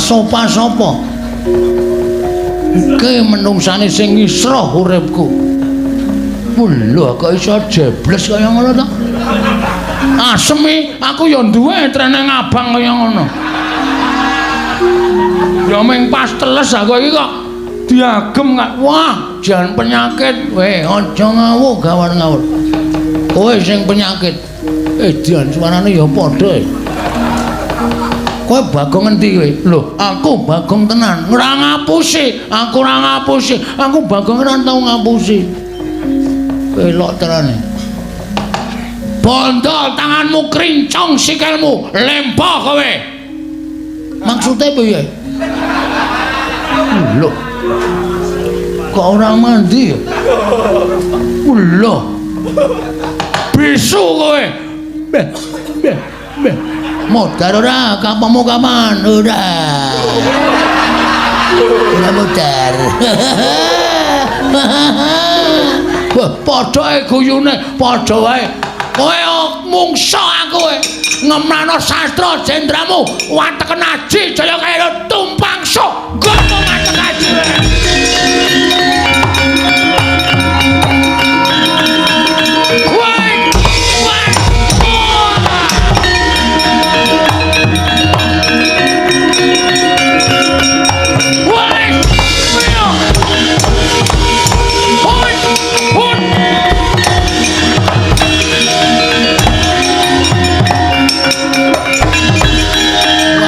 Sopa sapa? Iki menungsane sing ngisroh uripku. Lho kok iso jebles kaya ngono to? Asem iki, aku ya duwe treneng abang kaya ngono. Ya ming pas teles aku iki kok diagem kok. Wah, jan penyakit. Weh, aja ngawur gawan ngawur. Kowe sing penyakit. Dian suarane ya padha. Kowe Bagong endi kowe? Lho, aku Bagong tenan. Ora ngapusi, aku ora ngapusi. Aku Bagong ora tau ngapusi. Elok tenane. Bondo tanganmu krincong sikilmu, lempo kowe. Maksude piye? Lho. Kok ora mandi ya? Lho. Bisu kowe. Beh, beh, beh. Modar ora, kapamu kapan? Ora. Ora modar. Wah, padha guyune, padha wae. Kowe mungsa aku kowe. Ngemlano sastra jendramu, wateken aji jaya kaya tumpang sok. Nggono matek aji.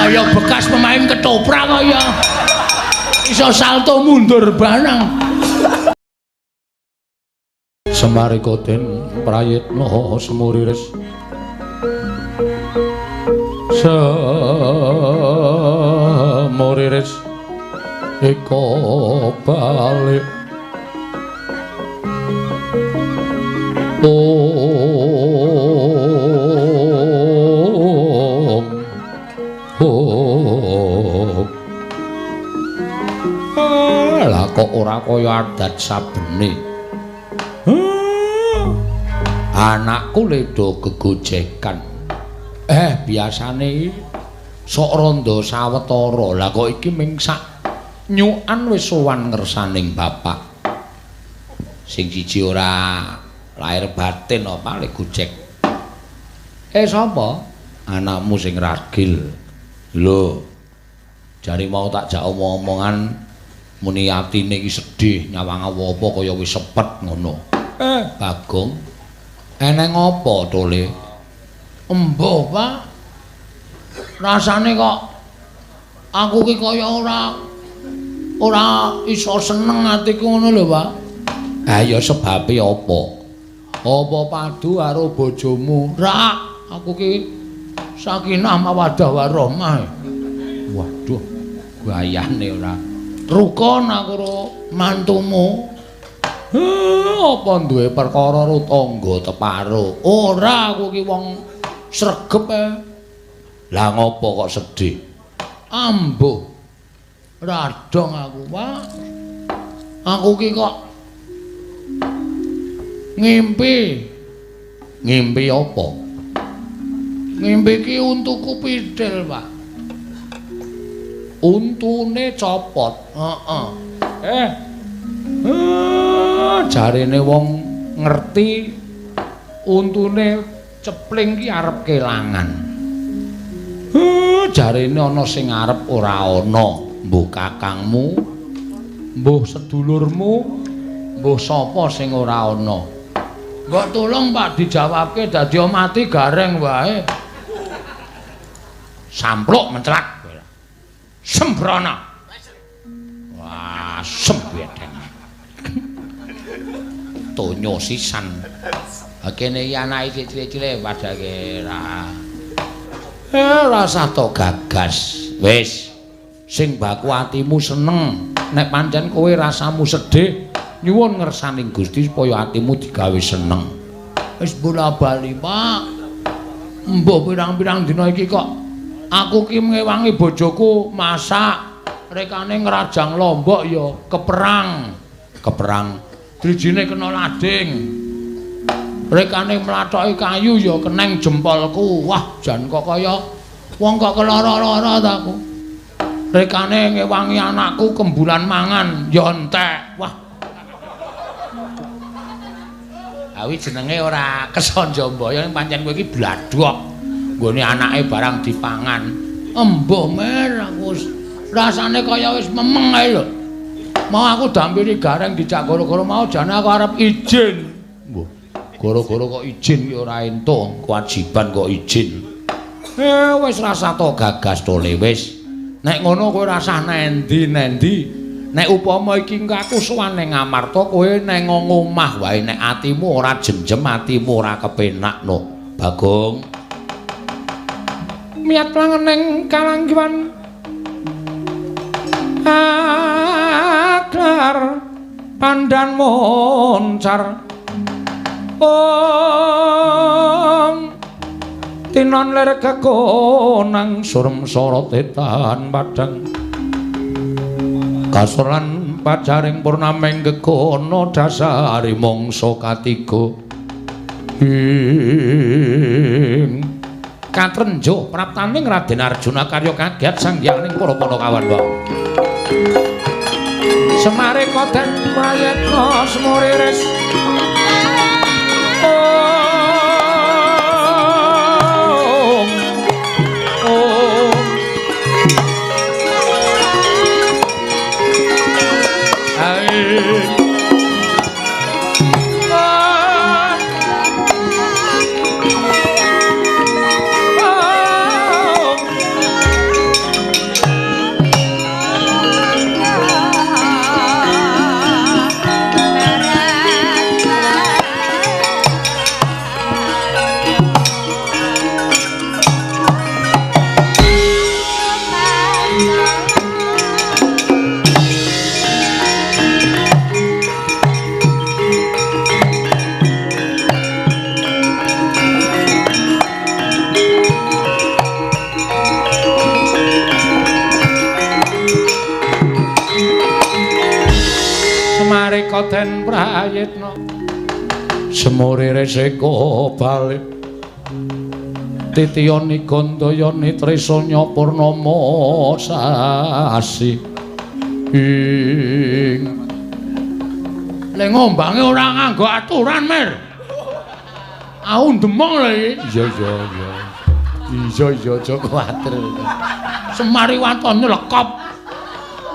Kaya bekas pemain ketoprak kaya iso salto mundur barang. Semarika den prayitna semuriris. Semuriris eka balik. Om Om. Lah kok ora kaya adat sabene. Anakku ledo gegojekan. Biasane sok rondo sawetara. Lah kok iki ming sak nyukan wis sowan ngersaning bapak. Sing siji ora lahir batin apa le gojek. Sapa? Anakmu sing ragil. Lho. Jare mau tak jak omong-omongan muni atine iki sedih nyawang apa kaya wis sepet ngono. Bagong. Eneng apa tole? Embuh, Pak. Rasane kok aku ki kaya ora iso seneng atiku ngono lho, Pak. Ha ya sebabe apa? Apa padu karo bojomu? Ra, aku ki sakinah mawaddah warahmah. Waduh, gayane ora. Rukun aku karo mantumu. Apa duwe perkara karo tangga teparo? Ora, aku ki wong sregep. Lah ngopo kok sedih? Ambuh. Radong aku, Pak. Aku ki kok ngimpi. Ngimpi apa? Ngimpi ki untuku pidhil, Pak. Untune copot. Heeh. Jarene wong ngerti untune cepling ki arep kelangan. Jarene ana sing arep ora ana, mbuh kakangmu, mbuh sedulurmu, mbuh sapa sing ora ana. Mbok tulung Pak dijawabke dadi mati gareng wae. Sampluk mencelak. Sembrana. Wah, sembedeng. Tonyo sisan. Kene iki anake cilik-cilik padake ra. Rasah to gagas. Wis. Sing baku atimu seneng. Nek pancen kowe rasamu sedih, nyuwun ngersaning Gusti supaya atimu digawe seneng. Wis bola-bali, Pak. Mbah pirang-pirang dina iki kok aku ki ngewangi bojoku masak, rekane ngrajang lombok ya keperang. Keperang. Drijine kena lading. Rekane mlathoki kayu ya keneng jempolku. Wah, jan kok kaya wong kok kelara-lara ta aku. Rekane ngewangi anakku kembulan mangan ya entek. Wah. Awi jenenge ora kesanjambaya pancen kowe iki bladhok. Nggone anake barang dipangan. Embuh mer aku rasane kaya wis memeng ae lho. Mau aku dampiri gareng dijak goro-goro mau jane aku arep izin. Mbuh. Goro-goro kok izin ki ora entuk, kewajiban kok izin. Wis rasah to gagas tole wis. Nek ngono kowe rasah nendi-nendi. Nek upama iki engko aku sowan ning Amarta kowe neng omah wae nek atimu ora jemjem, atimu ora kepenak no. Bagong. Miyat langening kalanggiwan akar pandan moncar. Om tinon lir kekonang surem sorot etan padang kasoran pacaring purnameng gegono dasari mangsa katiga ing katrenjo praptaning Raden Arjuna karya kagiat sanghyanging para Panakawan. Semare koden prayetna semuriris Den prayitna semure reseka balik titiyani gandayani trisanya purnama sasi ing le ngombange ora nganggo aturan mer aku ndemong lho iki. Iya iya iya iya iya aja kuwatir Semari waton nyelekop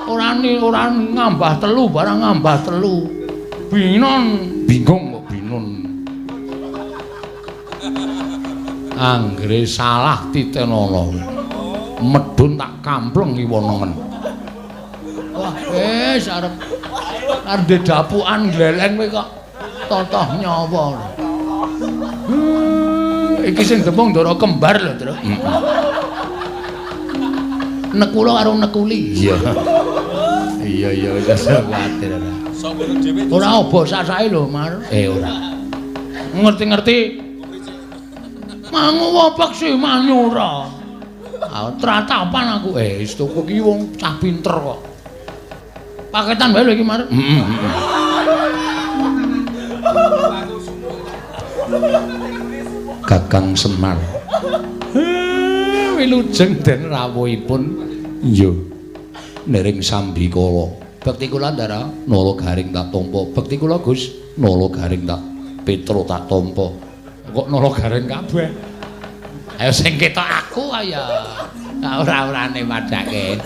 ora ora ngambah telu barang ngambah telu binon bingung kok binon anggere salah titenono medhun tak kampleng iwonongen. Wah wis arep arep dapukan gleleng kowe kok totoh nyawa. Iki sing demung ndara kembar lho, Tru. Nekula karo nekuli. Iya. Iya iya wis kuwatir ora. Ora obo sasake lho, Mar. Ora. Ngerti-ngerti. Mangu peksi manyura. Ah, tratapan aku. Wis tuku iki wong cah pinter kok. Paketan wae lho iki, Mar. Heeh. Kakang Semar. Wilujeng den rawuhipun. Iya. Nering sambikala. Bekti kula Ndara, nala garing tak tampa. Bekti kula Gus, nala garing tak Petro tak tampa. Kok nala garing kabeh? Ayo sing ketok aku ayo. Ora-orane padhake.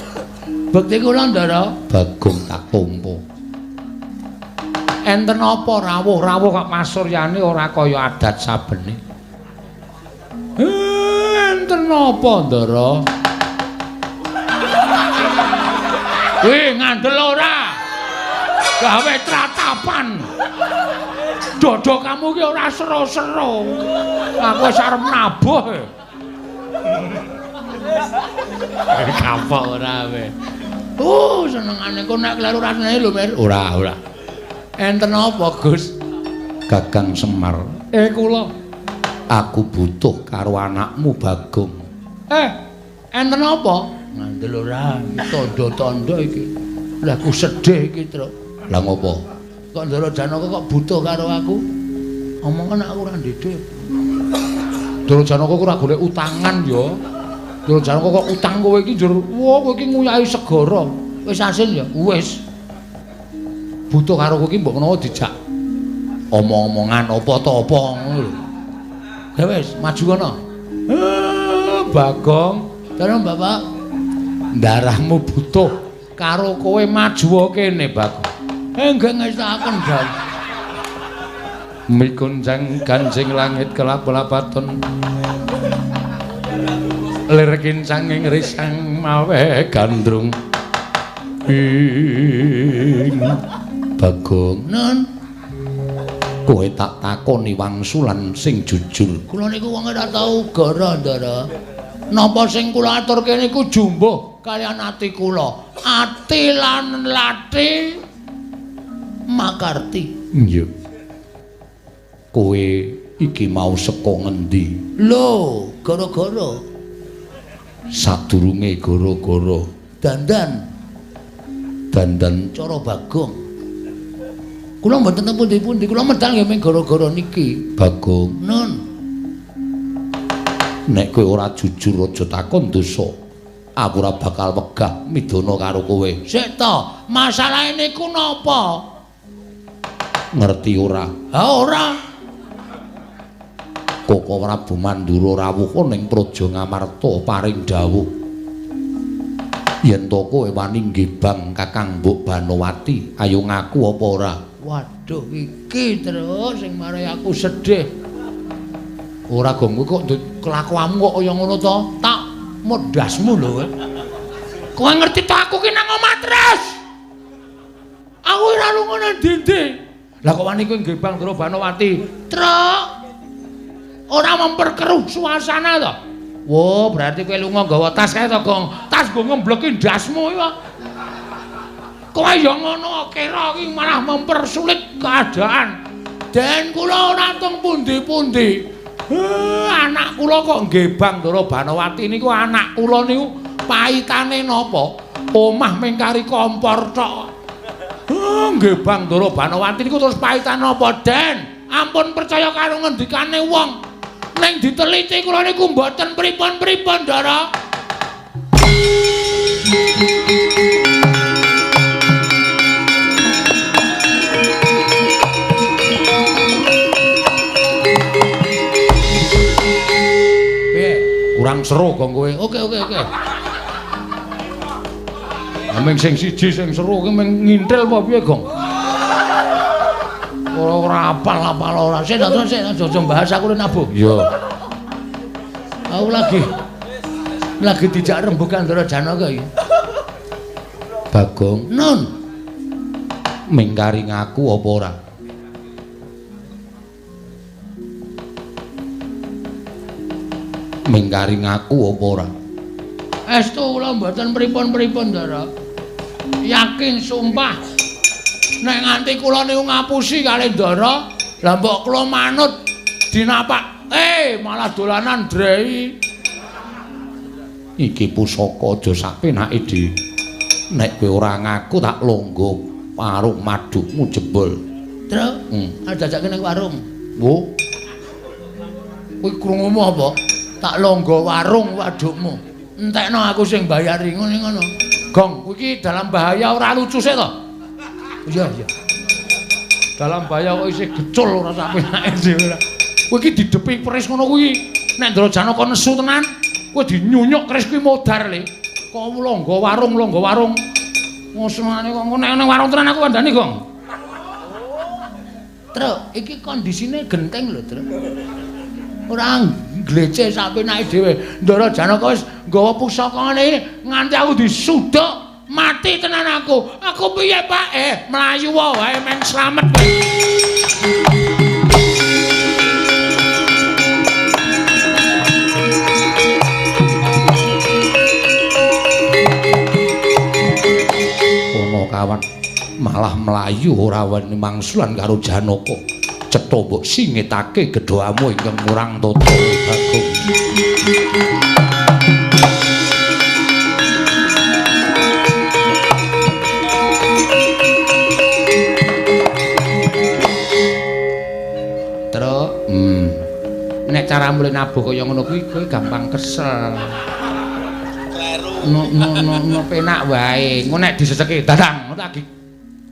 Bekti kula Ndara, Bagong tak tampa. Enten apa rawuh-rawuh kok masuryane ora kaya adat sabene. Enten apa Ndara? Wih, ngandel ora? Gawe tratapan. Dodo kamu ki ora sero-sero. Aku wis arep nabuh. Kapok ora kowe. Senengane kok nek kleru rasane lho, Mir. Ora, ora. Enten apa, Gus? Kakang Semar. Kula aku butuh karo anakmu Bagong. Enten apa? Ngandel ora, tandha-tandha iki. Lah aku sedih iki, Truk. Lah ngopo? Kok Ndara Janaka kok butuh karo aku? Omongan aku ora ndhedhe. Ndara Janaka ku ora golek utangan ya. Ndara Janaka kok utang kowe iki njur, wah kowe iki nguyahi segara. Wis asin ya? Wis. Butuh karo kowe iki mbok menawa dijak omong-omongan apa ta apa ngono lho. Ya wis, maju kono. Bagong, Dalem Bapak. Ndarahmu butuh karo kowe maju kene, Bagong. Nggih ngestakaken, Jan. Mikunjang ganjing langit kelap-lapaton. Lir kincanging risang mawe gandrung. Ing Bagong, Nun, kowe tak takoni wangsulan sing jujur. Kula niku wong ora tau gara, Ndara. Napa sing kula aturke niku jumbuh kaliyan ati kula. Ati lan lati makarti. Iya. Kowe iki mau saka ngendi? Lho, gara-gara. Sadurunge gara-gara dandan. Dandan cara Bagong. Kula mboten teng pundi-pundi, kula medal nggih mung gara-gara niki. Bagong, Nun. Nek kowe ora jujur aja takon dosa. Aku ora bakal wegah midana karo kowe. Sik to, masalahe niku napa? Ngerti ora? Ha ora. Koko Prabu Mandura rawuh ning Praja Ngamarta paring dawuh. Yen to kowe wani nggebang Kakang Mbok Banowati, ayo ngaku apa ora? Waduh, iki terus sing marai aku sedih. Ora Gong, kowe kok kelakuanmu kok kaya ngono to? Tak modasmu lho kowe. Kowe ngerti to aku ki nang omah terus. Aku ora lunga nang ndi-ndi. Lah kok wani kowe nggebang Ndara Banowati? Truk. Ora memperkeruh suasana to. Wo, berarti kowe lunga nggawa tas kae to, Gong. Tas nggo ngembleki ndasmu iki kok. Kowe ya ngono kira iki malah mempersulit keadaan. Den kula ora teng pundi-pundi. Anak kula kok nggebang Ndara Banowati niku anak kula niku paitane napa? Omah mengkari kompor tok. Nggebang Ndara Banowati niku terus paitane napa, Den? Ampun percaya karo ngendikane wong. Ning diteliti kula niku mboten pripun-pripun, Ndara. Piye? Kurang seru kok kowe. Oke, oke, oke. Ming sing siji sing seru ki ming ngintil apa piye, Gong? Ora apal-apal ora. Sik terus sik aja bahas aku nabuh. Iya. Aku lagi dijak rembugan Ndara Janaka iki. Bagong, Nun. Mingkari ngaku apa ora? Mingkari ngaku apa ora? Estu kula mboten pripun-pripun, Ndara. Yakin sumpah. Nek nganti kula niku ngapusi kalih Ndara, lah mbok kula manut dinapak. Malah dolanan drei. Iki pusaka aja sapenake, Dik. Nek kowe ora ngaku tak longgo warung madukmu jebol. Truk, arep dajake ning warung. Wo. Kowe krungumu apa? Tak longgo warung wadukmu. Entekno aku sing bayari ngene ngono. Gong, kowe iki dalam bahaya ora lucu sik to? Iya, iya. Dalam bahaya kok isih gecul ora sapenake dhewe ora. Kowe iki didepi keris ngono kuwi. Nek Ndara Janaka nesu tenan, kowe dinyunyuk keris kuwi modar le. Kok longgo warung, longgo warung. Ngosenane kok nek nang warung tenan aku kandhani, Gong. Truk, iki kondisine genteng lho, Truk. Ora glece sapenake dhewe. Ndara Janaka wis nggawa pusaka ngene iki nganti aku disuduk mati tenan aku. Aku piye, Pak? Mlayu wae men slamet kowe. Ono kawan malah mlayu ora wani mangsulan karo Janaka. Cetha mbok singitake gedhamu ingkang kurang tata, Bagong. Truk, nek cara mulih nabuh kaya ngono kuwi kowe gampang kesel. No no no no penak wae. Engko nek diseseki dadang lagi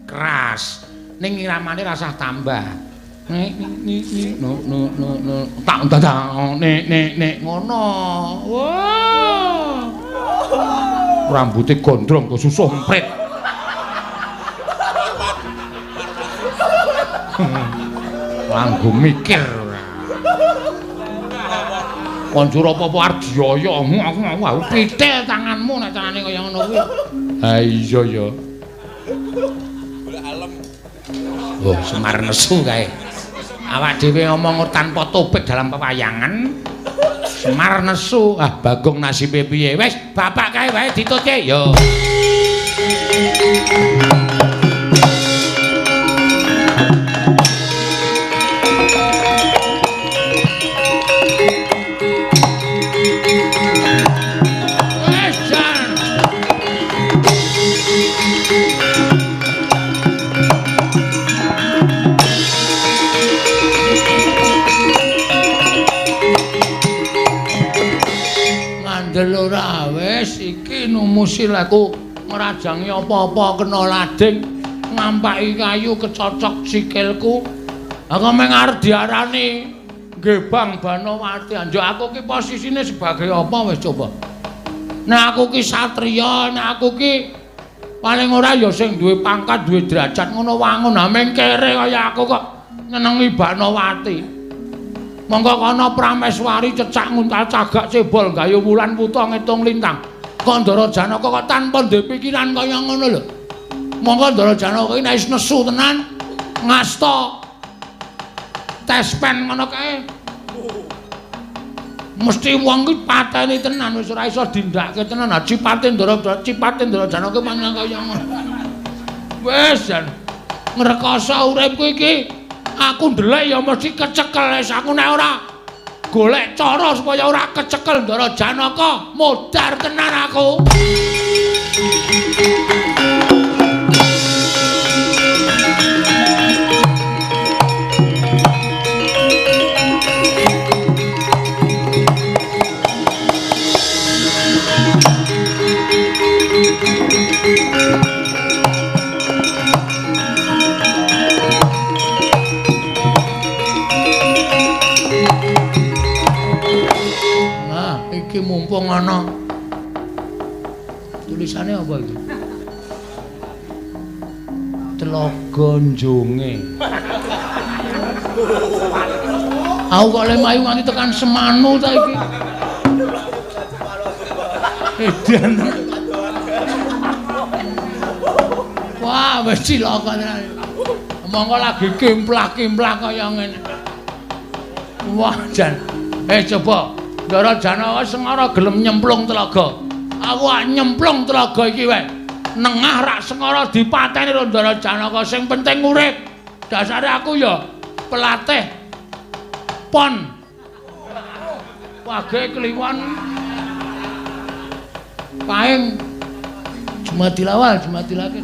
keras. Ning iramane rasah tambah. Ni ni ni no no no no tak dadang nek nek nek ngono. Wah. Rambute gondrong kok susuh emprit. Langgo mikir ora. Konjur apa-apa arep dioyo aku pitil tanganmu nek tangane kaya ngono kuwi. Ha iya ya. Golek alem. Oh, Semar nesu kae. Awak dhewe ngomong tanpa topik dalam pewayangan. Semar nesu. Ah, Bagong nasibe piye? Wis, bapak kae wae ditutke. Yo. Ora wis iki numusi laku ngrajangi apa-apa kena lading ngampaki kayu kecocok sikilku. Aku meng arep diarani Gebang Banowati. Anjuk aku ki posisine sebagai apa wis coba. Nek aku ki satriya, nek aku ki paling ora ya sing duwe pangkat, duwe derajat ngono wangun. Ha meng kere kaya aku kok nyenengi Banowati. Monggo kana Prameswari cecak nguntal cagak cebol gayu wulan wuta ngitung lintang. Kok Ndara Janaka kok tanpa ndek pikiran kaya ngono lho. Monggo Ndara Janaka iki nek wis nesu tenan ngasta tespen ngono kae. Mesti wong ki pateni tenan wis ora iso dindake tenan. Ha cipate Ndara cipate Ndara Janaka pancen kaya ngono. Wis jan ngrekoso uripku iki. Aku ndelek ya mesti kecekel wis aku nek ora golek cara supaya ora kecekel Ndara Janaka modar tenan aku. Iki mumpung ana tulisane apa iki? Telaga Njonge. Aku kok le mayu nganti tekan Semanu ta iki. Edan. Wah, wis cilaka tenan. Monggo lagi kimplah-kimplah kaya ngene. Wah, jan. Coba Ndara Janaka sengara gelem nyemplung telaga. Aku ak nyemplung telaga iki wae. Nengah rak sengara dipateni karo Ndara Janaka, sing penting urip. Dasare aku ya pelatih pon. Wage kliwon paing Jumadilawal, Jumadilakir.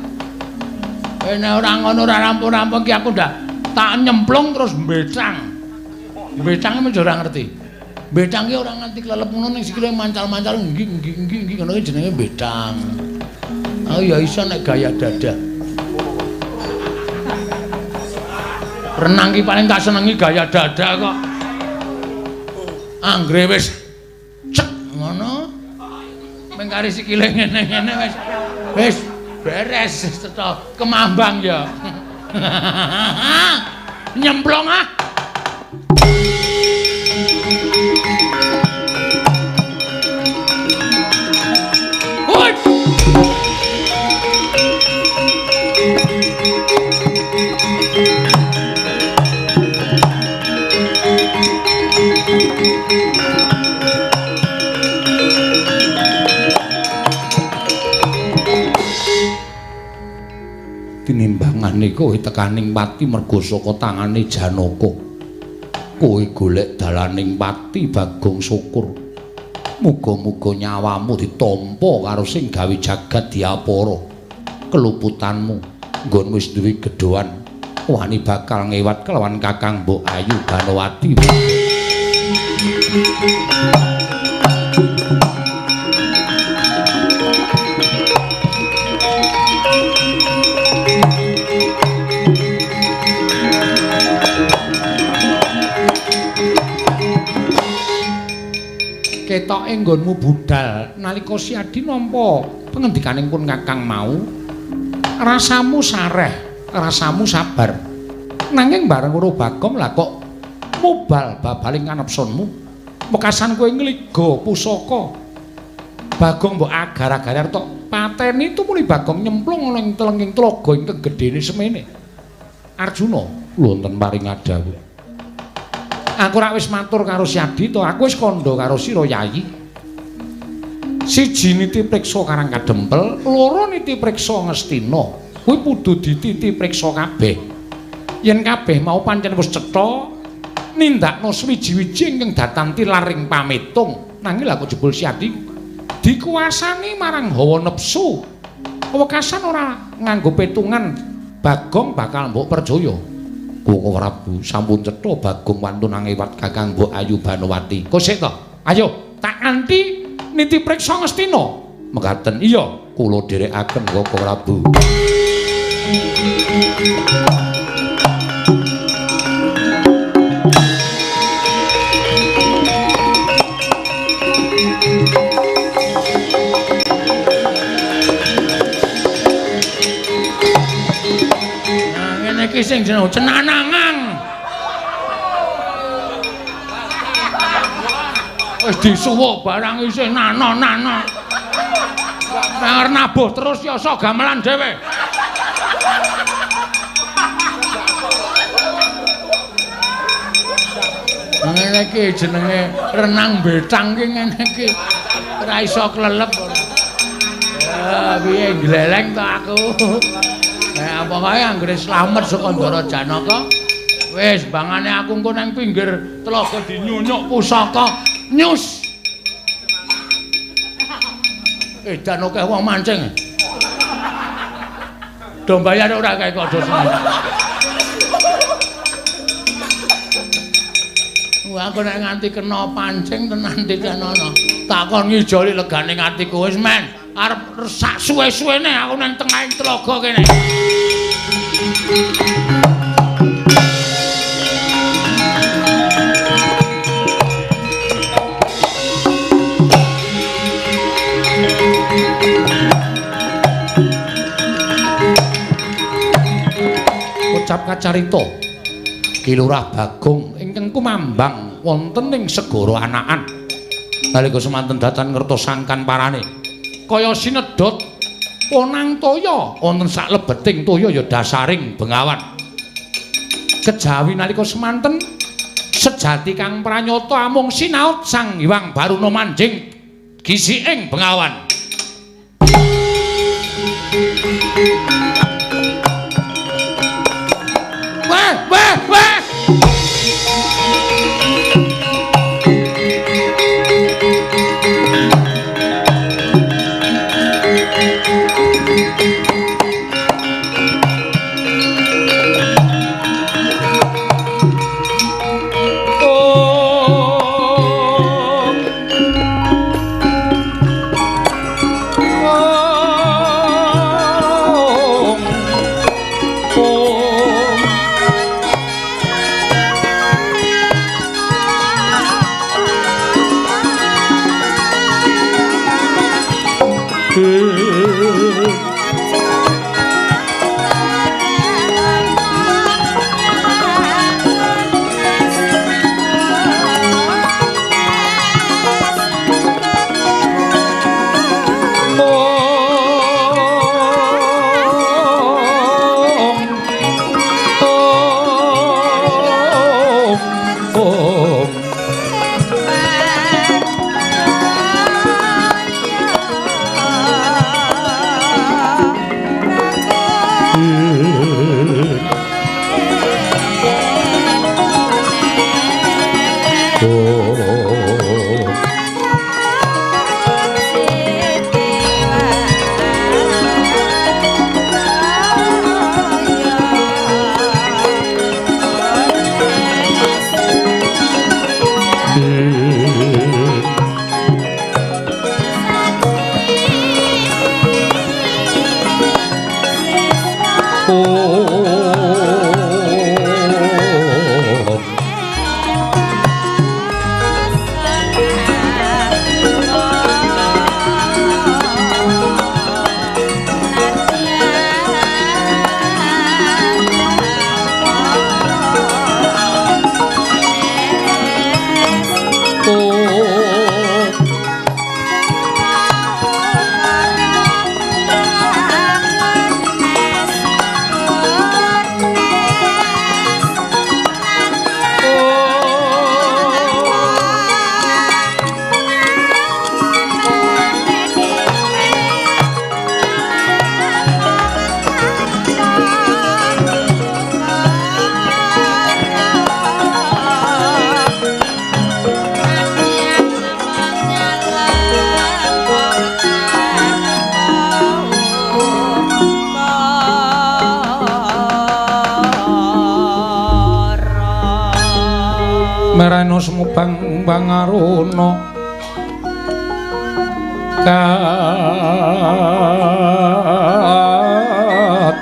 Nek ora ngono ora rampung-rampung ki aku ndak tak nyemplung terus mbecang. Mbecang iki ora ngerti. Mbethang ki ora nganti klelep ngono ning sikile mancal-mancal nggih nggih nggih nggih ngono ki jenenge mbethang. Aku ya iso nek gaya dadah. Renang ki paling tak senengi gaya dadah kok. Anggere wis cek ngono. Meng kari sikile ngene-ngene wis wis beres cetha kemambang ya. Nyemplung ah. Tinimbangane kowe tekaning pati mergo saka tangane Janaka. Kowe golek dalaning pati Bagong Syukur. Muga-muga nyawamu ditampa karo sing gawe jagat diapara. Keluputanmu nggon wis duwe gedhoan wani bakal ngewat kelawan Kakang Mbok Ayu Banowati. Ketoke nggonmu budal nalika Siadi nampa pengendikaning pun Kakang mau, rasamu sareh, rasamu sabar. Nanging bareng weruh Bagong lah kok mubal babaling kanepsunmu. Wekasan kowe ngliga pusaka. Bagong mbok agar-agar tok pateni tumuli Bagong nyemplung ana ing telenging tlaga ingkang gedene semene. Arjuna wonten paring dawuh. Aku rak wis matur karo Siadi to, aku wis kandha karo sira Yayi. Siji niti priksa Karang Kadempel, loro niti priksa Ngastina. Kuwi kudu dititi priksa kabeh. Yen kabeh mau pancen wis cetha nindakno suwiji-wiji ingkang datan tilaring pametung. Nanging lha kok jebul Siadi dikuasani marang hawa nepsu. Wekasan ora nganggo petungan Bagong bakal mbok percaya. Koko Prabu sampun cetha Bagong wantun angewat Kakang Mbok Ayu Banowati. Kosek to? Ayo tak kanthi niti priksa Ngastina. Mekaten. Iya, kula dherekaken Koko Prabu. Iki sing jeneng cenanangan. Wis disuwuk barang isih nano-nano. Arep nabuh terus ya sok gamelan dhewe. Ngene iki jenenge renang betang ki ngene iki. Ora iso klelep ora. Ya piye gleleng to aku. Nah, pokoke anggere slamet saka Ndara Janaka, wis bangane aku engko nang pinggir telaga dinyunyuk pusaka nyus. Edan akeh wong mancing. Do bayar ora kae kok do seneng. Wah, aku nek nganti kena pancing tenan ditenono. Takon ngijoli legane atiku wis men. Arep sak suwe-suwene aku nang tengahing telaga kene. Ucap kacarita Ki Lurah Bagong ingkang kumambang wonten ing segara Anakan. Nalika semanten datan ngertos sangkan parane. Kaya sinedhot ponang toya wonten saklebeting toya ya dasaring bengawan. Kejawi nalika semanten sejati kang pranyata amung sinaut Sang Hyang Baruna manjing gisiking bengawan. Weh, weh, weh. Merano semubang bangaruna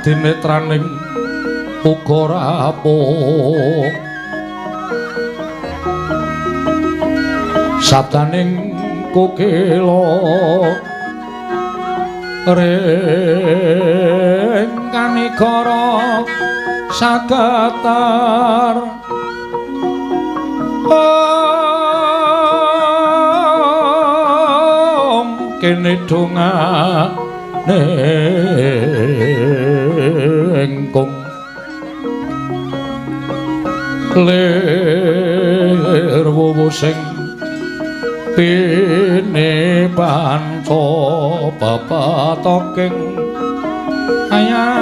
kadinetraning uga rapuh sabdaning kukila ring kanigara sagetar om kene dongane kung lir wuwu sing pine panca pepetoking ayamono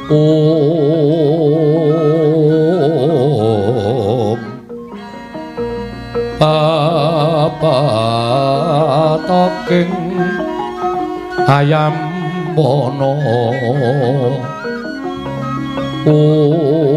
om pepetoking ayamono om om.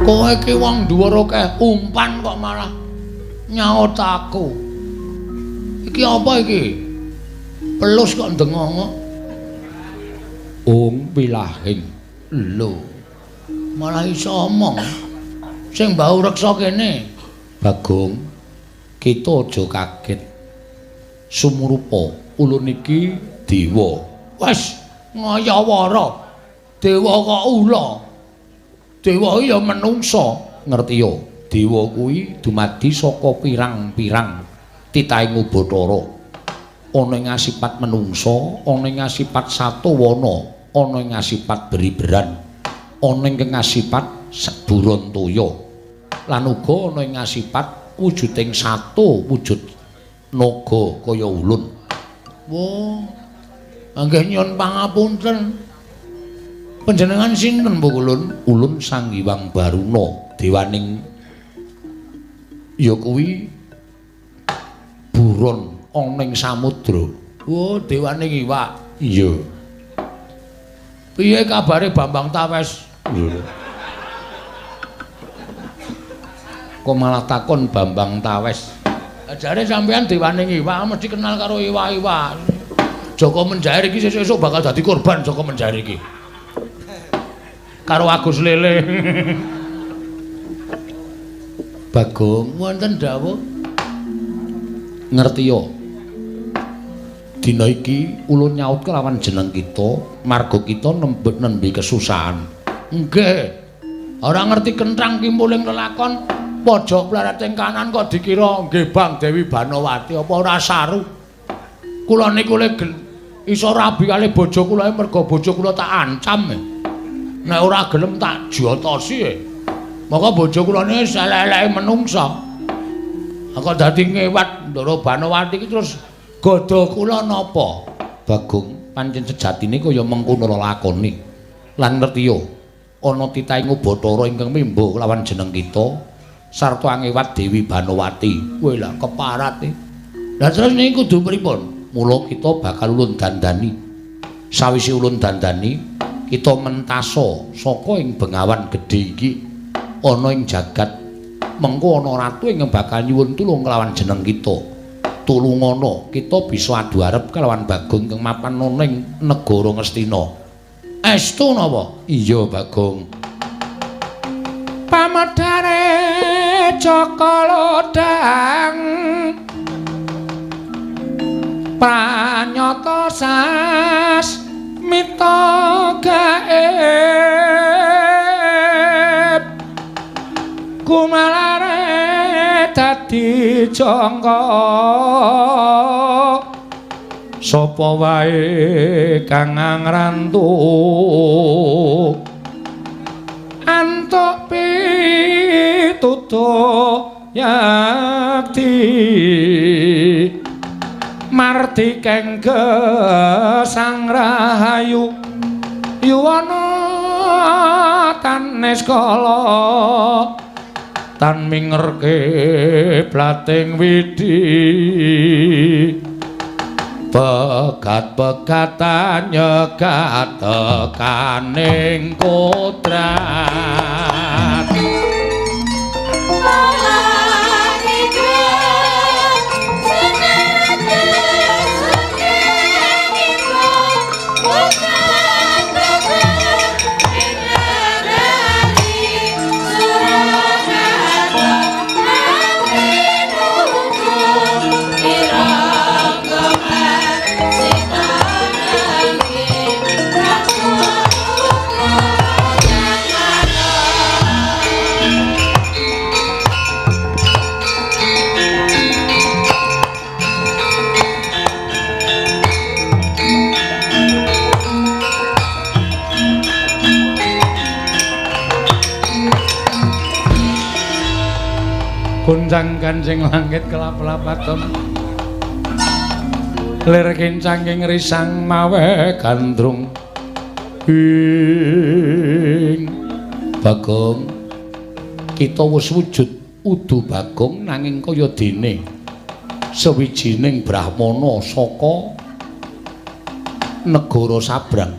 Kowe iki wong dhuwur akeh umpan kok malah nyaut aku. Iki apa iki? Pelus kok ndengongok. Ung pilahing. Lho. Malah iso omong. Sing mbau reksa kene. Bagong, kita aja kaget. Sumurupa ulun iki dewa. Wes ngayawara. Dewa kok ula. Dewa ya menungsa, ngerti ya? Dewa kuwi dumadi saka pirang-pirang titahing Bathara. Ana ing asipat menungsa, ana ing asipat satawana, ana ing asipat beriberan, ana ing asipat Burontaya. Lan uga ana ing asipat wujuding sato wujud naga kaya ulun. Wah. Nggih nyuwun pangapunten. Panjenengan sinten Bu Ulun? Ulun Sang Hyang Baruna, dewaning ya kuwi buron ana ing samudra. Oh, dewaning iwak. Iya. Piye kabare Bambang Tawes? Lho. Kok malah takon Bambang Tawes? Jare sampean dewaning iwak mesti kenal karo iwak-iwak. Joko Menjair iki sesuk-esuk bakal dadi korban Joko Menjair iki. Karo Agus Lele. Bagong, wonten dawuh. Ngerti ya? Dina iki ulun nyaut kelawan jeneng kita, marga kita nembe kesusahan. Nggih. Ora ngerti kenthang kimpuling lelakon pojok pleret kanan kok dikira nggih Bang Dewi Banowati apa ora saru. Kula niku le iso rabi kali bojo kula mergo bojo kula tak ancam. Nek ora gelem tak jotosi. Maka bojo kula niki elek-eleke menungsa. Kok dadi ngewat Ndara Banowati iki terus godha kula napa? Bagong, pancen sejatine kaya mengkono lelakone. Lan ngerti ya, ana titahing Bathara ingkang mimba kelawan jeneng kita sarta angewat Dewi Banowati. Kowe lah keparat e. Lah terus niki kudu pripun? Mula kita bakal ulun dandani. Sawise ulun dandani, kita mentasa saka ing bengawan gedhe iki ana ing jagat. Mengko ana ratu ingkang bakal nyuwun tulung kelawan jeneng kita. Tulungana kita bisa adu arep kelawan Bagong ingkang mapan ana ing negara Ngastina. Estu napa? Iya, Bagong. Pamedare Jaka Lodhang pranyata sasmita gaib kumalare dadi jangka sapa wae kang ngrantu antuk pitutuh yakti mardi kengge sang rahayu yuwana tanes kala Tan mingerke blating widi pegat-pegatan nyegat tekaning kodrat. Goncang kancing langit kelap-lapaton lir kincanging risang mawe gandrung ing Bagong. Kita wis wujud udu Bagong nanging kaya dene sawijining brahmana saka negara sabrang.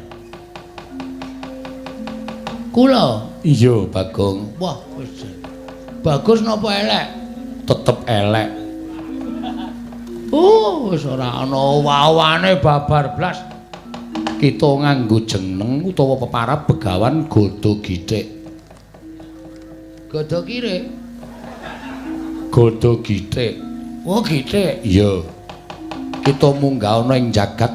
Kula? Iya Bagong. Wah wis bagus napa elek? Tetep elek. Wis ora ana wawane babar blas. Kita nganggo jeneng utawa peparab Begawan Godo Githik. Godo kire? Godo Githik. Oh, githik. Iya. Kita munggah ana ing jagat.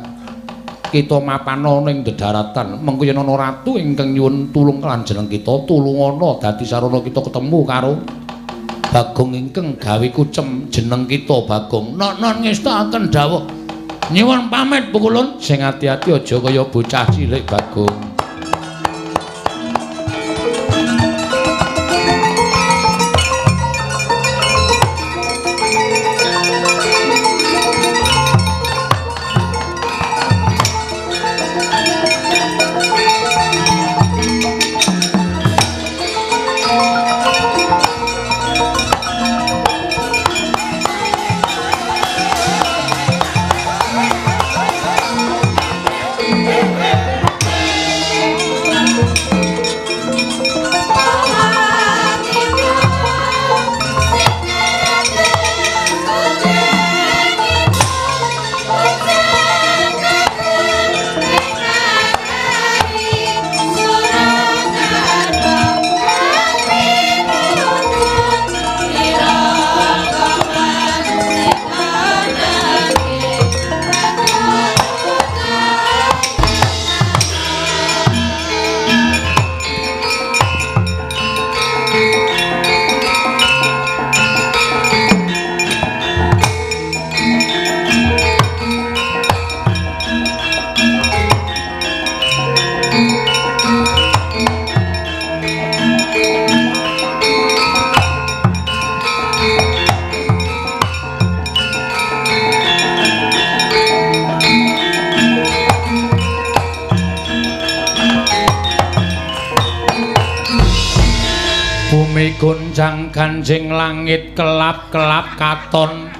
Kita mapan ana ing dedaratan. Mengko yen ana ratu ingkang nyuwun tulung lan jeneng kita, tulungana dadi sarana kita ketemu karo Bagong ingkang gawe kucem jeneng kita Bagong. Non ngestakaken dawuh. Nyuwun pamit pukulun. Sing ati-ati aja kaya bocah cilik Bagong. Goncang ganjing langit kelap-kelap katon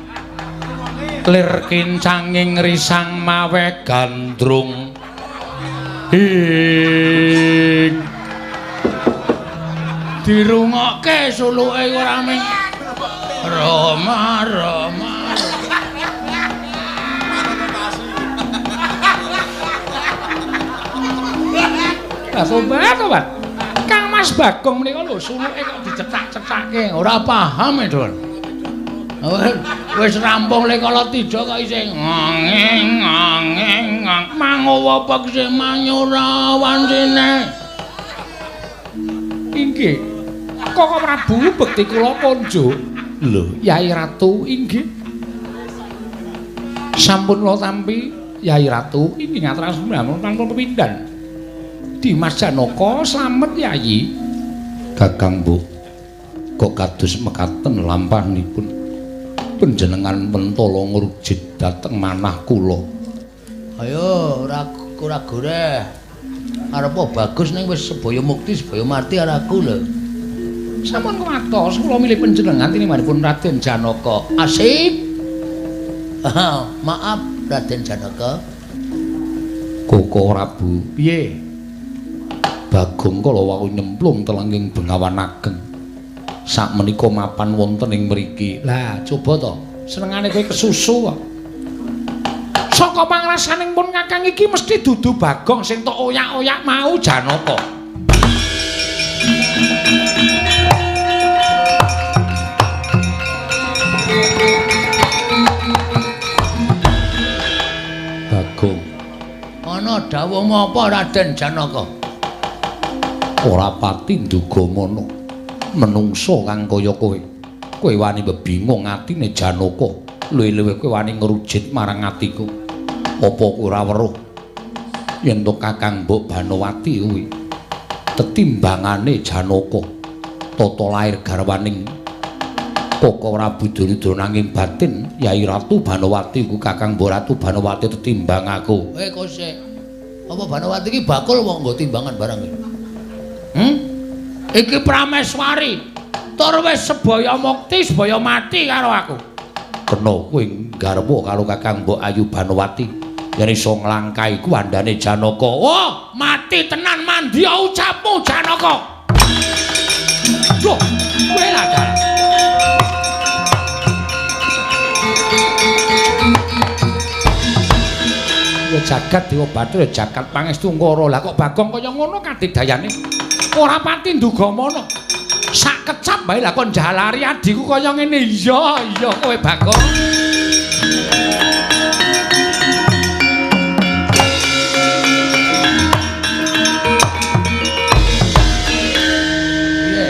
lir kincanging risang mawe gandrung ing dirungokke suluke ora ming Roma Roma. Tobat tobat. Kang Mas Bagong menika lho suluke kok dicetak-cetake ora paham e, Don. Wis rampung le kala tija kok isih ngeng ngeng mangowo pekse manyura wancine. Inggih. Koko Prabu bekti kula konjo. Lho, Yai Ratu inggih. Sampun kula tampi Yai Ratu inggih ngaturaken tanpa pepindhan. Dimas Janaka slamet Yayi. Kakang Mbok kok kados mekaten lampahnipun panjenengan mentala ngrujit dhateng manah kula. Ayo ora ora goreh. Arepa bagus ning wis sebaya mukti sebaya mati karo aku lho. Sampun kuwatos kula milih panjenengan tinimanipun Raden Janaka. Asik. Maaf Raden Janaka. Koko Prabu. Piye? Bagong kala wau nyemplung telenging Bengawan Ageng. Sakmenika mapan wonten ing mriki. Lah, coba to. Senengane kowe kesusu kok. Saka pangrasaning pun Kakang iki mesti dudu Bagong sing tok oyak-oyak mau Janaka. Bagong. Ana dawuhmu apa Raden Janaka? Ora pati nduga mono. Menungso kang kaya kowe. Kowe wani bebingung atine Janaka. Luwih-luwih kowe wani ngrujit marang atiku. Apa ora weruh yen to Kakang Mbok Banowati kuwi tetimbangane Janaka tata lair garwaning Koko Prabu Duryudana nanging batin Yai Ratu Banowati ku Kakang Mbok Ratu Banowati tetimbang aku. Kok sik. Apa Banowati iki bakul wong nggo timbangan barang iki? Iki Prameswari. Tur wis sebaya mukti, sebaya mati karo aku. Kena kowe nggarwa karo Kakang Mbok Ayu Banowati yen iso nglangkai kuwandane Janaka. Oh, mati tenan mandya ucapmu Janaka. Loh, kowe lah dalah. Ya jagat Dewa Bathara jagat pangestu ngara. Lah kok Bagong kaya ngono kadigdayane? Ora pati nduga mono. Sak kecap bae lah kon jalari adhiku kaya ngene. Iya, iya kowe Bagong. Piye?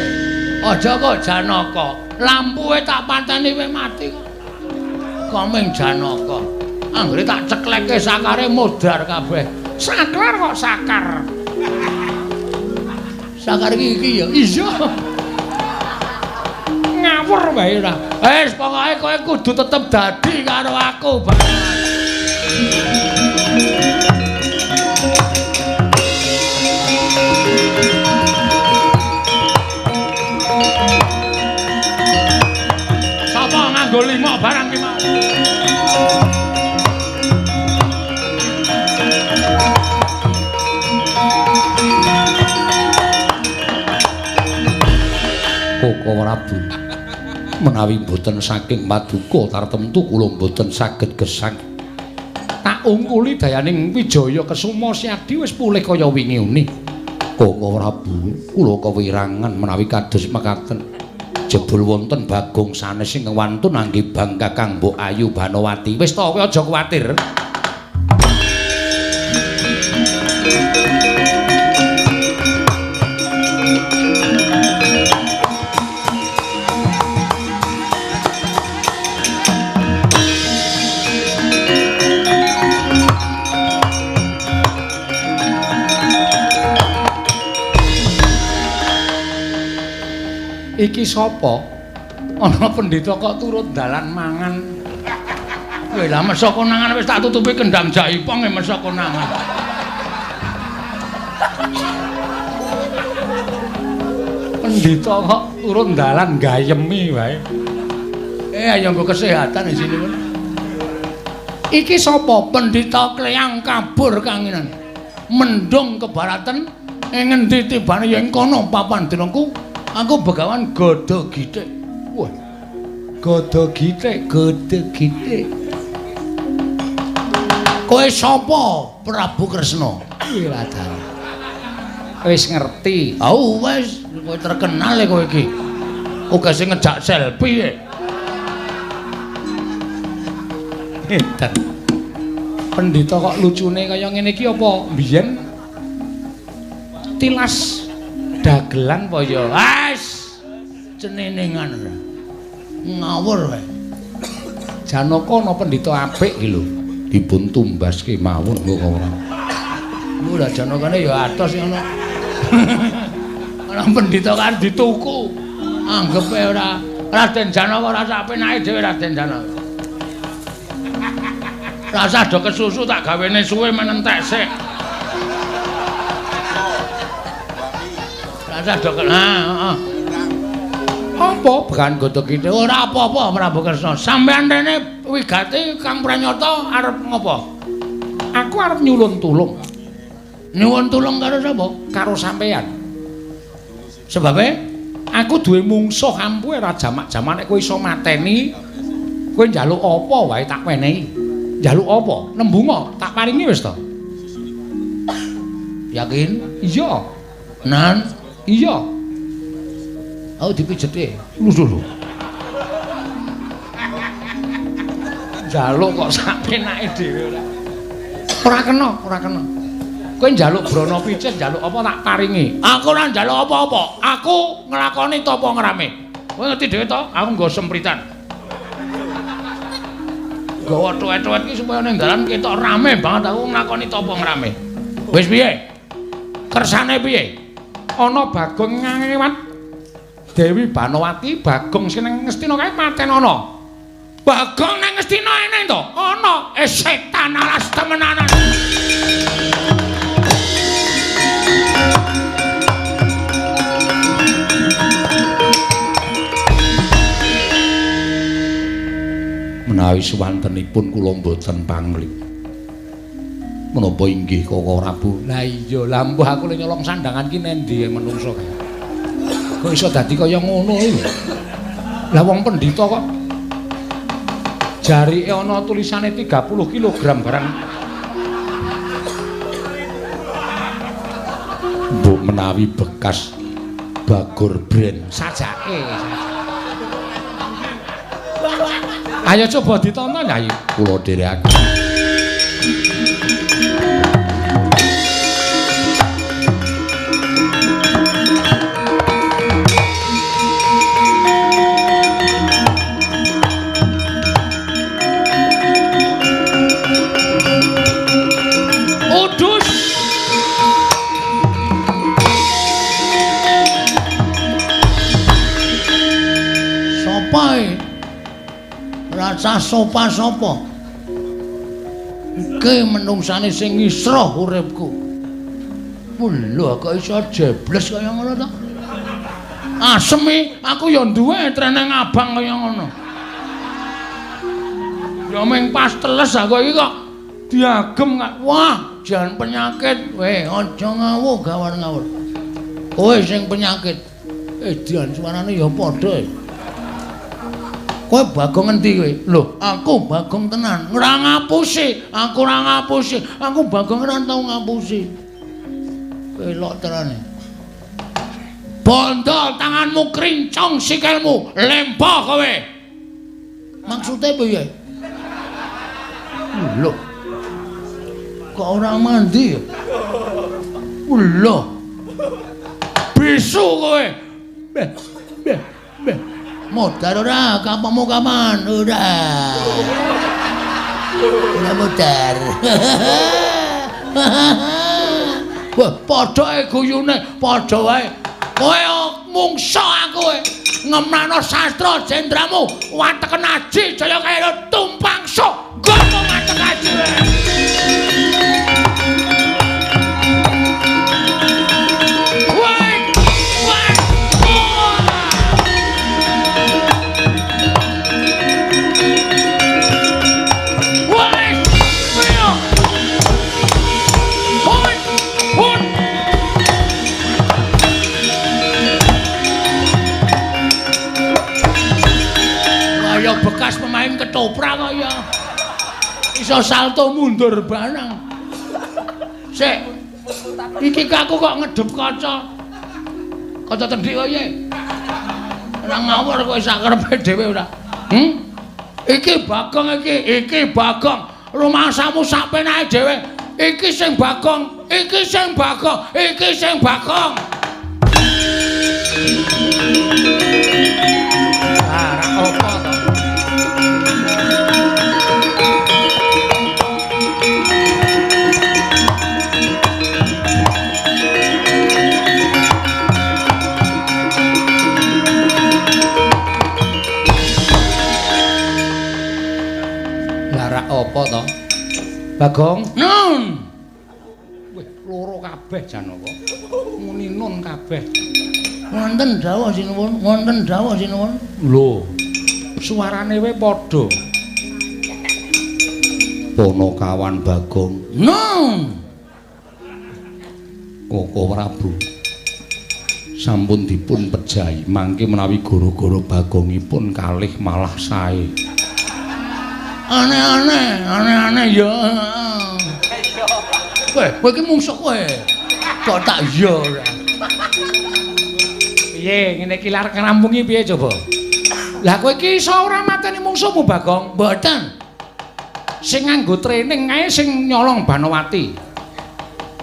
Aja kok Janaka. Lampuwe tak pateni kowe mati kok. Komeng Janaka. Anggere tak cekleke sakare modar kabeh. Saklar kok sakar. Sakar iki iki ya. Iya. Ngawur wae ora. Wis pokoke kowe kudu tetep dadi karo aku, Bang. Sapa nganggo lima barang ki mau? Koko Prabu, menawi mboten saking paduka tartemtu kula mboten saged gesang. Tak ungkuli dayaning Wijaya Kesuma Siadi wis pulih kaya wingi uni. Koko Prabu, kula kewirangan menawi kados mekaten. Jebul wonten Bagong sanes ingkang wantun anggih bang Kakang Mbok Ayu Banowati. Wis to, kowe aja kuwatir. Iki sapa? Ana pendhita kok turut dalan mangan. Kowe lah mesok konangan wis tak tutupi kendang jaipong e mesok konangan. Pendhita kok turut dalan gayemi wae. Ayo nggo kesehatan di sini. Iki sapa? Pendhita Kleyang kabur kanginan. Mendung kebaratan ing ngendi tibane ya ing kono papan dinaku. Aku begawan Gada Githik. Wah. Gada Githik, Gada Githik. Kowe sapa, Prabu Kresna? Kuwi dalah. Wis ngerti. Oh, wis, kowe terkenal kowe iki. Uga sing ngejak selfie. Edan. Pendhita kok lucune kaya ngene iki apa mbiyen tilas dagelan apa ya? Wes cenenengan ora. Ngawur wae. Janaka ana pendhita apik iki lho. Dipun tumbaske mawon kok ora. Lho lah Janakane ya atos ngono. Ana pendhita kan dituku. Anggepe ora Raden Janaka ora sak penake dhewe Raden Janaka. Rasa do kesusu tak gawene suwe menentek sik. Rasa do heeh. Apa bekan godhog iki? Ora apa-apa Prabu Kresna. Sampeyan rene wigati Kang Pranyata arep ngopo? Aku arep nyulun tulung. Nyuwun tulung karo sapa? Karo sampeyan. Sebabe aku duwe mungsuh ampuhe ora jamak-jamak nek kowe iso mateni, kowe njaluk apa wae tak wenehi. Njaluk apa? Nembunga tak paringi wis to. Yakin? Iya. Nan? Iya. Aku dipijeti. Lho lho. Njaluk kok sak penake dhewe ora. Ora kena, ora kena. Kowe njaluk brana picet, njaluk apa tak paringi. Aku ora njaluk apa-apa. Aku nglakoni tapa ngrame. Kowe ngerti dhewe to, aku nggo sempritan. Gawa tuwet-tuwet iki supaya ning dalan ketok rame banget aku nglakoni tapa ngrame. Wis piye? Kersane piye? Ana Bagong ngewat Dewi Banowati, Bagong sing nang Ngastina kae paten ana. Bagong nang Ngastina ene to? Ana. Setan alas temenanan. Menawi suwantenipun kula mboten pangling. Menapa inggih Koko Prabu? Lah iya, lah mbuh aku le nyolong sandangan ki nendi menungso kae. Kok iso dadi kaya ngono iki? Lah wong pendhita kok jarike ana tulisane 30 kg barang. Mbok menawi bekas Bagor Brand sajake. Ayo coba ditonton Yai. Kula dherekaken. Udus. Sopo iki? Rasa sopa-sopa. Iki menungsane sing ngisroh uripku. Lho kok iso jebles kaya ngono to? Asem iki, aku ya duwe treneng abang kaya ngono. Ya ming pas teles aku iki kok diagem kok. Wah, jan penyakit. Weh, aja ngawur gawar ngawur. Kowe sing penyakit. Dian suarane ya padha. Kowe Bagong endi kowe? Lho, aku Bagong tenan. Ora ngapusi, aku ora ngapusi. Aku Bagong ora tau ngapusi. Elok terane. Bondo tanganmu krincong sikilmu, lempo kowe. Maksude piye? Lho. Kok ora mandi? Lho. Bisu kowe. Beh, beh, beh. Modar ora, kapamu kapan? Ora. Ora modar. Wah, padha guyune, padha wae. Kowe mungsa aku kowe. Ngemlano sastra jendramu, wateken aji jaya kaya tumpang sok. Nggono matek aji. Bekas pemain ketoprak kaya iso salto mundur barang. Sik. Iki aku kok ngedep kaca. Kaca tendhik kaya. Ora ngawur kowe sak karepe dhewe ora. Iki Bagong iki, iki Bagong. Rumangsamu sak penake dhewe. Iki sing Bagong, iki sing Bagong, iki sing Bagong. Ah, ra apa to? Apa to? Bagong? Nun. Wih, loro kabeh jan apa? Muni nun kabeh. kabeh. Wonten dawuh sinuwun, wonten dawuh sinuwun. Lho, suarane wae padha. Ponokawan Bagong. No. Koko Prabu sampun dipun pejahi mangke menawi gara-gara Bagongipun kalih malah sae. Aneh-aneh, aneh-aneh ya. Kowe, kowe iki mungsuh kowe. Kok tak iya ora. Piye ngene iki lar ngrampungi piye coba? Lah kowe iki iso ora mateni mungsuhmu Bagong? Mboten. Sing nganggo training kae sing nyolong Banowati.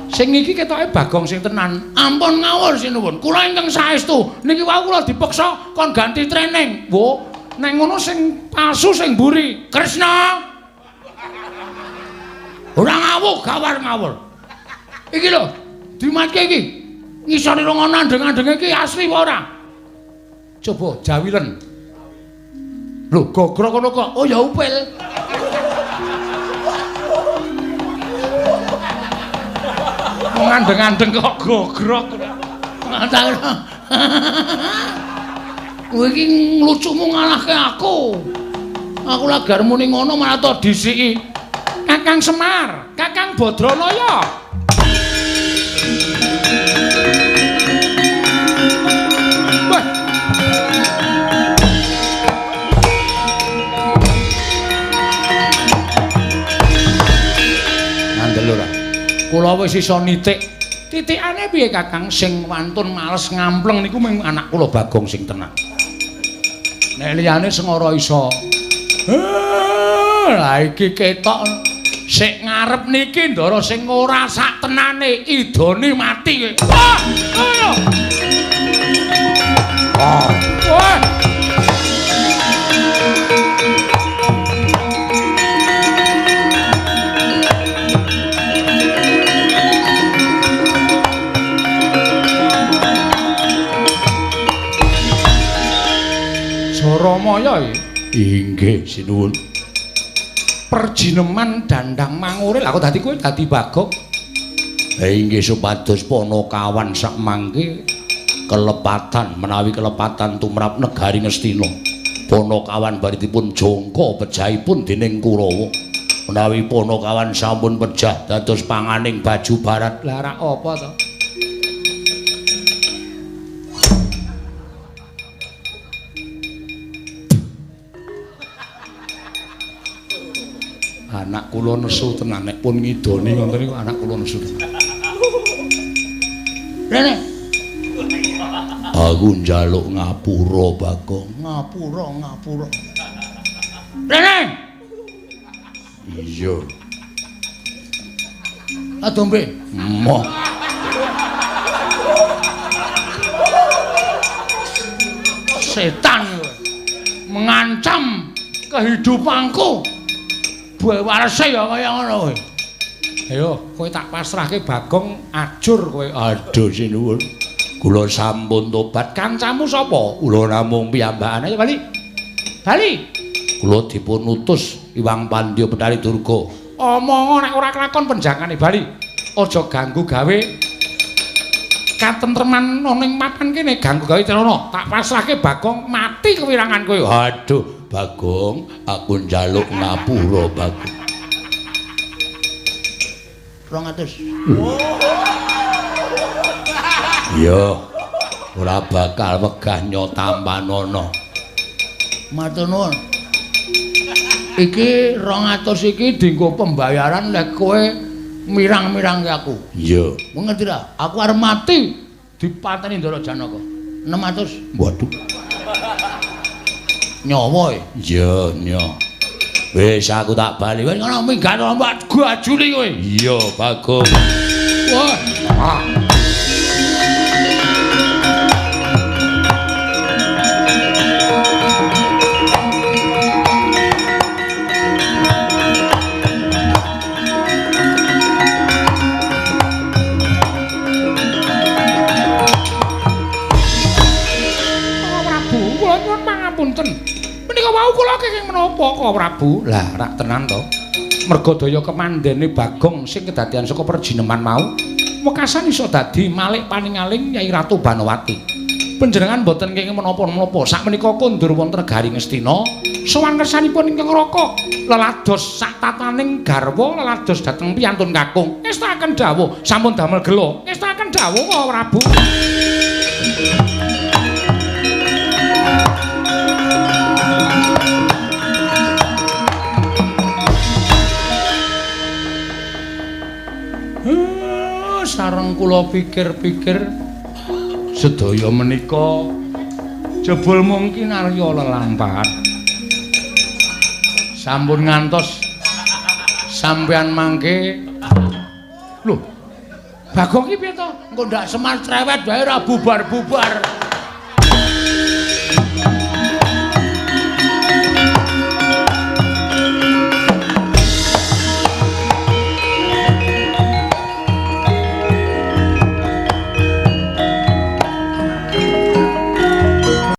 Sing iki ketoke Bagong sing tenan. Ampun ngawur sinuwun. Kula ingkang saestu niki wau kula dipeksa kon ganti training. Wo, nek ngono sing palsu sing mburi. Kresna. Ora ngawuh gawar ngawur. Iki lho, dimatke iki. Ngisore ngono andeng-andenge iki asli apa ora? Coba jawilen. Lho, gogrok ngono kok. Oh ya upil. Wong andeng-andeng kok gogrok. Kowe iki nglucumu ngalahke aku. Aku lagar muni ngono malah to disiki. Kakang Semar, Kakang Badranaya. Wah. Ngandel ora? Kula wis iso nitik. Titikane piye Kakang? Sing wantun males ngampleng niku mung anak kula Bagong sing tenan. Nek liyane sengara iso. Lah iki ketok sik ngarep niki ndara sing ora sak tenane idone mati kowe. Ah, ngono. Ah. Wah. Jaramaya iki. Inggih sinuwun. Perjineman dandang mangure. Lah kok dadi kowe dadi Bagong? Inggih supados Ponokawan sak mangke kelepatan menawi kelepatan tumrap negari Ngastina. Ponokawan bari dipun jongko pejahipun dening Kurawa. Menawi Ponokawan sampun pejah dados panganing baju barat. Lah rak apa to? Anak kula nesu tenan nek pun ngidoni ngoten niku anak kula nesu tenan. Rene. Aku njaluk ngapura Bagong. Ngapura, ngapura. Rene. Iya. Adombe. Moh. Setan mengancam kehidupanku. Buah warese ya kaya ngono kowe. Ayo, kowe tak pasrahke Bagong ajur kowe. Aduh sinuwun. Kula sampun tobat. Kancamu sapa? Kula namung piyambakan. Ayo bali. Bali. Kula dipun utus Iwang Pandya Bethari Durga. Omongo nek ora kelakon penjakane bali. Aja ganggu gawe katentreman ana ing mapan kene, ganggu gawe Trana. Tak pasrahke Bagong mati kewirangan kowe. Aduh Bagong, aku njaluk ngapura Bagong. 200. Iya, ora bakal wegah nyotampanana. Matur nuwun. Iki 200 iki dienggo pembayaran lek kowe mirang-mirangke aku. Iya. Ngerti ra? Aku arep mati dipateni Ndara Janaka. 600. Waduh. Nyawa e. Iya, nya. Wis aku tak bali. Wis ngono minggat mbak gajuli kowe. Iya, Bagong. Wah. Ah. Menika wau kula kenging menapa Koko Prabu? Lah rak tenan to. Merga daya kemandene Bagong sing kedadian saka perjineman mau. Wekasan iso dadi malik paningaling Nyai Ratu Banowati. Panjenengan boten kenging menapa-menapa. Sakmenika kondur wonten negari Ngastina, sowan kersanipun ingkang Raka lelados sak tataning garwa lelados dhateng piyantun kakung. Ngestakaken dawuh, sampun damel gela. Ngestakaken dawuh Prabu. Sareng kula pikir-pikir sedaya menika jebul mungkin arya lelampahan. Sampun ngantos sampean mangke. Lho, Bagong iki piye to? Engko ndak Semar cerewet wae ora bubar-bubar.